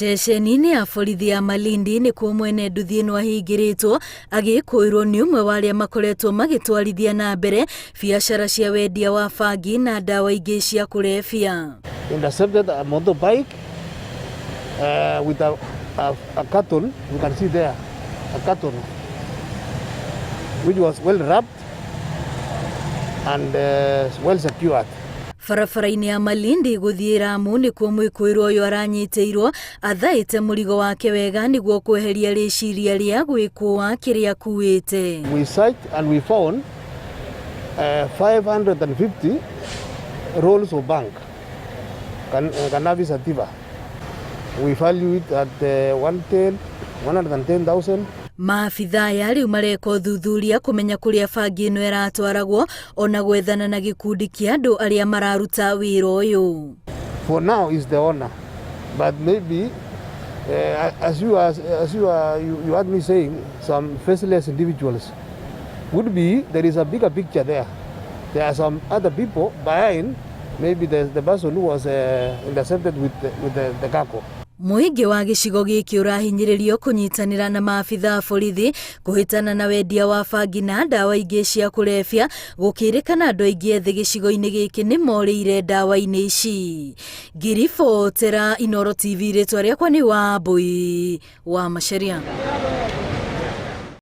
Ceceni-inĩ ya borithi ya Malindi nĩkuo mwene nduthi ĩno ahingĩrĩtwo agĩkũĩrwo nĩ ũmwe wa arĩa makoretwo magĩtwarithia na mbere biacara cia wendia wa bangi na ndawa ingĩ cia kũrebia. Intercepted a motorbike with a carton, you can see there, a carton which was well wrapped and well secured. Barabara-inĩ ya Malindi gũthiĩ Ramu nĩkuo mwĩkũĩrwo ũyũ aranyitĩirwo athaĩte mũrigo wake wega nĩguo kweheria rĩciria rĩa gwĩkũa kĩrĩa akuĩte. We searched and we found 550 rolls of bhang, cannabis sativa. We value it at 110, 110,000. Maabithaa aya rĩu mareka ũthuthuria kũmenya kũrĩa bangi ĩno ĩratwaragwo ona gwethana na gĩkundi kĩa andũ arĩa mararuta wĩra ũyũ. For now is the owner, but maybe as you heard me saying, some faceless individuals would be, there is a bigger picture there. There are some other people behind, maybe there's the person who was intercepted with the cargo. Mũingĩ wa gĩcigo gĩkĩ ũrahinyĩrĩrio kũnyitanĩra na maabithaa a borithi kũhĩtana na wendia wa bangi na ndawa ingĩ cia kũrebia, gũkĩrĩkana andũ aingĩ ethĩ gĩcigo-inĩ gĩkĩ nĩ morĩire ndawa-inĩ ici. Ngĩribotera Inooro TV, rĩtwa rĩakwa nĩ Wambui wa Macharia.